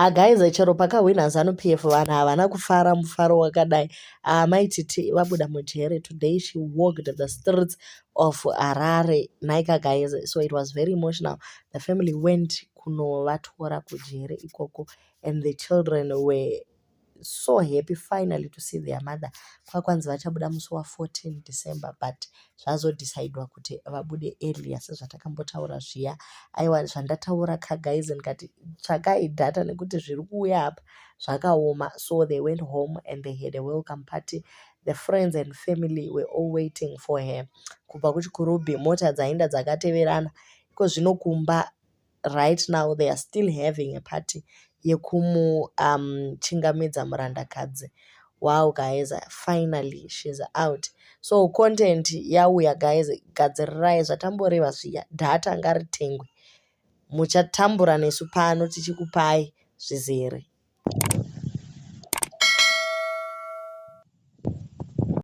Ha guys, chero pakahwina ZANU PF, vanhu havana kufara mufaro wakadai. Mai Titi vabuda mujere. Today she walked the streets of Harare naika guys, so it was very emotional. The family went kunovatora kujere ikoko and the children were so happy finally to see their mother. Kwakwanzi vachabuda musi wa14 December, but zvazodecidewa kuti vabude earlier sezvatakambotaura zviya. Aiwa, zvandataura ka guys, ndikati tsvakai data nekuti zviri kuuya apa zvakaoma. So they went home and they had a welcome party. The friends and family were all waiting for her kubva kuChikurubi. Mota dzaenda dzakateverana iko zvino kumba. Right now they are still having a party yekumuchingamidza murandakadzi. Wow guys, finally she's out. So content yauya guys, gadzirirai zvatamboreva zviya. Data ngaritengwe, muchatambura nesu pano tichikupai zvizere.